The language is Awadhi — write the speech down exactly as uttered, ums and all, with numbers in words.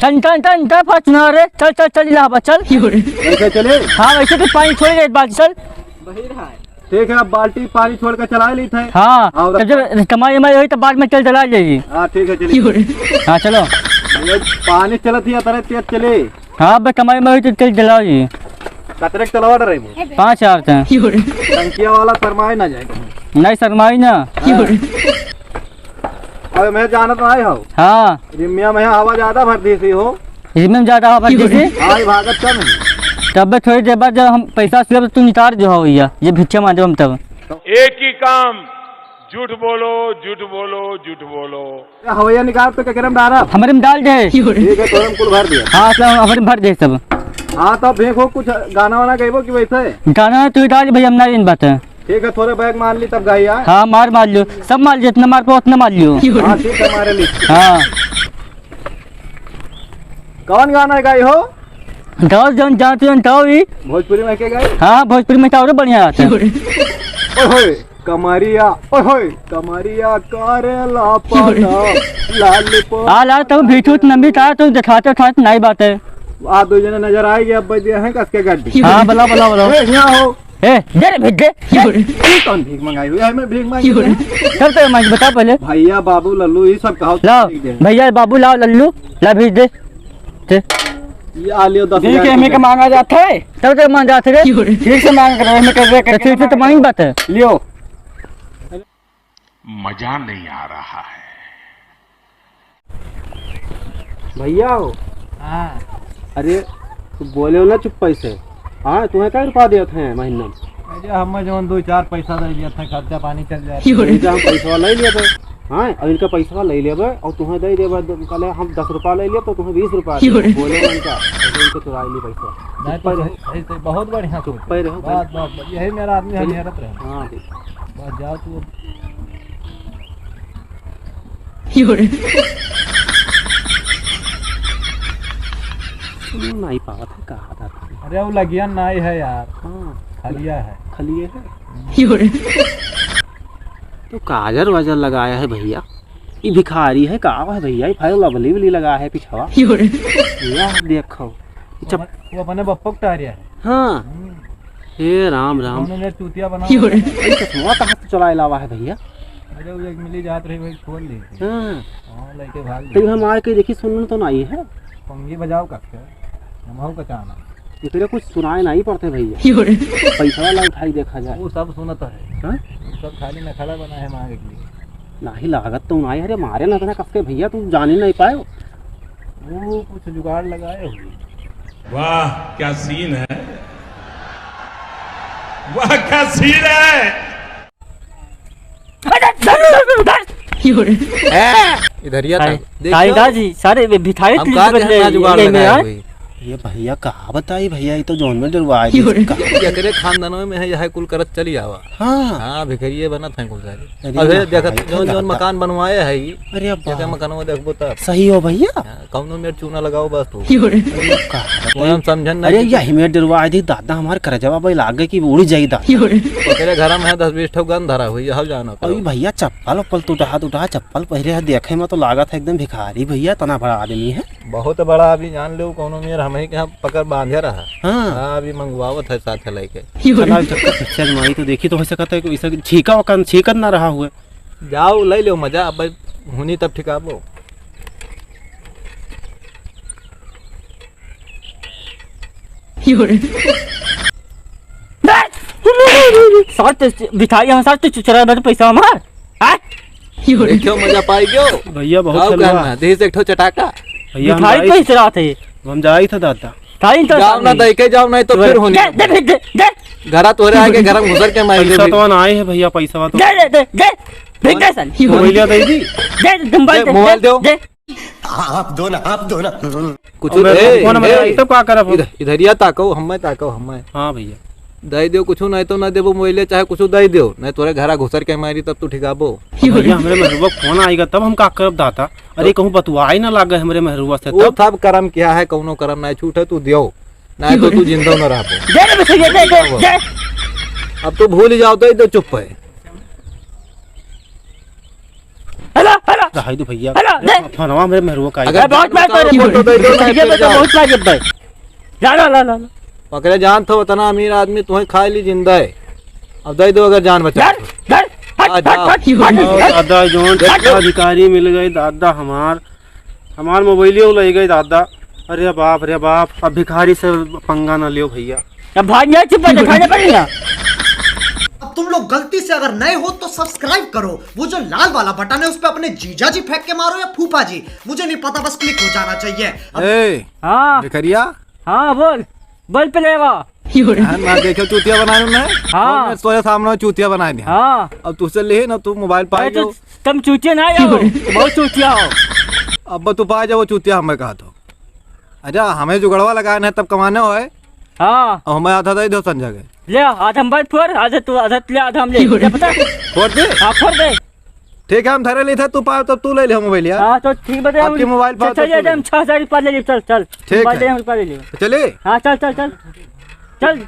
चल, चल, चल, चल, फॉर्च्यूनर रे, चल, चल, चल, इलाहाबाद, चल। कैसे चले? हाँ, वैसे तो पानी छोड़ दे, बाल्टी, चल। ठीक है, अब बाल्टी पानी छोड़ के चला ली थे। हाँ, और तब जब कमाई वमाई होई, तब बाद में चल चला जाइए। हाँ, ठीक है, चलिए। हाँ, चलो। ये पानी चलत ही, अतरे तेज चले। हाँ, अब कमाई वमाई होई, तो चल चला जाइए। कतरे के चलावा डरे वो? पाँच हजार से। टंकिया वाला शर्माए ना जाए। नहीं, शर्माई ना। हाँ। अबे मैं जानत नाहीं हूँ। हाँ। रिमिया में हवा ज्यादा भर दी थी हो। रिमिया में ज्यादा हवा भर दी थी? हाँ, ये भागत कम है। तब थोड़ी देर बाद जब हम पैसा से तू निकाल जो हो भैया, ये भिक्षा मांगे हम तब। एक ही काम, झूठ बोलो, झूठ बोलो, झूठ बोलो। हवैया निकाल तो केकरे में डारा? हमरे में डाल दे। ठीक है, तोरे में कुल भर दिया। हाँ, सब हमरे में भर दे सब। हाँ, तो फेंको कुछ गाना वाना गइबो कि वैसे? गाना तू डाल भैया, हम ना इन बात है। ठीक है, थोड़े बैग मार ली तब गाई, हाँ? हाँ, मार, मार लियो। सब मार लियो, जितना मार पाओ उतना मार लियो। हाँ, ठीक है, मारे ली। हाँ। कौन गाना गाई हो? गाओ जौन जानते हो, गाओ ही। भोजपुरी में के गाई? हाँ, भोजपुरी में तो और बढ़िया आता है। ओए होए, कमरिया, ओए होए, कमरिया करेला पाना, लाल पो- आ ला, तुम भीठू नंबी था, तुम दिखाते उठाते नहीं बात है। आ दो जने नजर आएगी, अब बज गए हैं कस के गड्डी। हाँ, बुलाओ, बुलाओ, बुलाओ। ए, यहाँ हो। ए, दे रे, भीख दे। ये कौन भीख मंगाई हुई है? मैं भीख मांगी हूँ। तब तो मांग, बता पहले। भैया, बाबू, लल्लू, ये सब कहो। लाओ, भीख दे। भैया, बाबू, लाओ, लल्लू, ला भीख दे। दे। ये आ लियो, दस हजार ठीक है, हमें रुपया। के मांगा जाता है? तब तो मांग जाते रे। ठीक से मांग कर, हमें कर दे, तो ठीक से तो मांग बात है। लियो। मजा नहीं आ रहा है। भैया हो। हाँ। अरे, तू बोले हो ना चुप्पे से। हाँ, तुम्हें कई रुपया देत हैं महीना में? अरे, हमें जौन दो चार पैसा दे दिया था, खर्चा पानी चल जाए। इनका हम पैसा ले लेबे। हाँ, और इनका पैसा ले लेबे और तुम्हें दे देबे। द-, कहले हम दस रुपया ले लेब तो तुम्हें बीस रुपया देबे। बोले हो इनका, तो इनके चुरा ली पैसा। नहीं, तो चुप्पे रहो। सही, सही, सही, बहुत बढ़िया सोच है। चुप्पे रहो, बस, बस, बस, यही मेरा आदमी है, चलिए। मेहनत रहे। हाँ, ठीक। बस जाओ तू अब। सुन नहीं पावत है, कहा था। अरे, वो लगिया नाई है यार। हाँ। खलिया है। खलिया है। तो काजर वाजर लगाया है भैया। ये भिखारी है, का है भैया? ये भाई लवली वली लगा है पिछवा। यह देखो। वो चप- अपन-, वो अपने बप्पा को टारिया है। हाँ। हम्म। हे राम, राम। उन्होंने चूतिया बना। अरे, चश्मा कहाँ से चुराए लावा है भैया? अरे, वो एक मिली जात रही, वही खोल ली थी। हाँ। हाँ, लेके भाग गई। तब हम आके देखी, सुनन तो नहीं है। पंगी बजाओ कब के? नमहू का चाहना। एकरे कुछ सुनाए नहीं पड़ते भैया। पैसा वाला उठाई देखा जाए। वो सब सुनत है। हाँ? वो सब खाली नखड़ा बना है मांगे के लिए। नाही लागत तो नाही, अरे मारे ना इतना कसके भैया, तू जाने नहीं पाए। वो कुछ जुगाड़ लगाए होंगे। वाह, क्या सीन है, वाह, क्या सीन है। इधर ही आता। ताई, देखो। ताई दाजी, सारे भिखारी हम कहा थे ना जुगाड़ लगाए हुए। ये भैया कहा बताई भैया, ये तो जौन में डरवाए थे। ये एकरे खानदानों में है, यह कुल करत चली आवा। हाँ। हाँ, भिखरिये बनत हैं कुल सारे। अरे अबे देखत, जौन, जौन मकान बनवाए है ई, अरे अब्बा। जैसे मकानवा देखबो तब। सही हो भैया। हाँ, कौनो मेर चूना लगाओ बस तो। अरे का बताई? हम समझन नहीं अरे कि यही मेर डरवा दी दादा, हमार करजवा भाई लागे कि उड़ जाई दादा। ओकरे घर में है दस बीस ठो गन धरा हुई, यह जानो करो। अरे भैया, चप्पल उप्पल टूटा, टूटा चप्पल पहिरे है, देखे में तो लागत है एकदम भिखारी भैया, इतना बड़ा आदमी है। बहुत बड़ा, अभी जान लो, कौनो मेर हम ही के यहाँ पकड़ बांधे रहा। हाँ। हाँ, अभी मंगवावत है साथ लेके। चला, चक्कर पिक्चर में आई तो देखी तो हो सकता है कि ऐसा छीका वका छीकत ना रहा हुए। जाओ, ले लो मजा, अब हुनी तब ठिकाबो। सार ते बिठाई हम, सार ते चुचरा दे पैसा हमार। हाँ? देखो, मजा पाई गयो। भैया, बहुत आओ हलवा। कहना, देही से एक ठो चटाका। भैया, हम मिठाई जाई तो इस रात है। हम जाई था दादा। खाई तो जाओ ना, सामने। दे के जाओ, नहीं तो दे, फिर होने दे, दे, दे, दे। घरा तोरे आके घर में घुसर के मार पैसा दे। तो ना आए है भैया, पैसा तो। दे, दे, दे, दे। दे, दे, सन। मोबाइल दे दी। दे, दे, मोबाइल दे, दे, दे, मोबाइल दो। दे। आप दो ना, आप दो ना। कुछ अब ए, फोन में ए, आई तब का करब हम? इधर, इधरिया ताको, हम्मे ताको, हम्मे। हाँ भैया। दे दो कुछ, नहीं तो ना देबो मोबाइले, चाहे कुछ दे दो, नहीं तोरे घरा घुसर के मारी तब तू ठिकाबो। भैया, हमरे मेहरुआ फोन आएगा तब हम का करब दाता? अरे, कहूँ बतुआई ना लागे हमरे मेहरुआ से वो तब। सब करम किया है, कौनो करम नहीं छूट है, तू दियो, नहीं तो तू जिंदा ना रहबो। दे रे भैया, दे, दे, दे। अब तू भूल ही जाओ, दे दो, चुप है। हेलो, हेलो। दहाई दो भैया। हेलो, दे। फोनवा मेरे मेहरुआ का अगर ए, बहुत बात है। फोटो दे दो, मैं ये फिर तो जाऊँ। बहुत बात है। ला, ला, ला, ला, ला। पकड़े जान थो, उतना अमीर आदमी तुम्हें खाए ली जिंदा है। अब दे दो अगर जान बचा धर, तो। धर, हट, आ, हट, जाओ। हट, हट, ओ, हट। दादा, जौन देखो। अधिकारी मिल गए, दादा हमार, हमार मोबाइलियो ले गए, दादा। अरे बाप रे बाप, अब भिखारी से पंगा ना लियो भैया। अब भाग गया, चुप कर, दिखाई नहीं पड़ेगा। अब तुम लोग गलती से अगर नए हो तो सब्सक्राइब करो, वो जो लाल वाला बटन है उस पे अपने जीजा जी फेंक के मारो या फूफा जी, मुझे नहीं पता, बस क्लिक हो जाना चाहिए। अब ए, हाँ। भिखरिया? हाँ, बोल, बोल पहले वो। हाँ, ना देखो चूतिया बनाए उन्हें। हाँ। और मैं सोए सामने चूतिया बनाए दिया। हाँ। अब तुझसे ले ना, तू मोबाइल पाए अरे तो जाओ। तुम चूतिया ना हो, बहुत चूतिया हो। अब तू पाए जाओ वो चूतिया हमें कहा तो। अच्छा, हमें जुगड़वा लगाए नहीं तब कमाने होए। हाँ। और हमें आधा दे दो संजय के। ले, आधा हम बात फोड़, आधा तू, आधा ले, आधा हम ले। ले पता? फोड़ दे? हाँ, फोड़ दे। ठीक है, हम धरे नहीं था, तू पाओ तब तू ले ले मोबाइल यार। हाँ, तो ठीक बता, आपकी मोबाइल पाओ चल, तब चल, तू ले। हम छह हजार रुपया ले ली, चल, चल। ठीक मोबाइल है। ले, हम रुपया ले ली। चलिए। हाँ, चल, चल, चल। चल।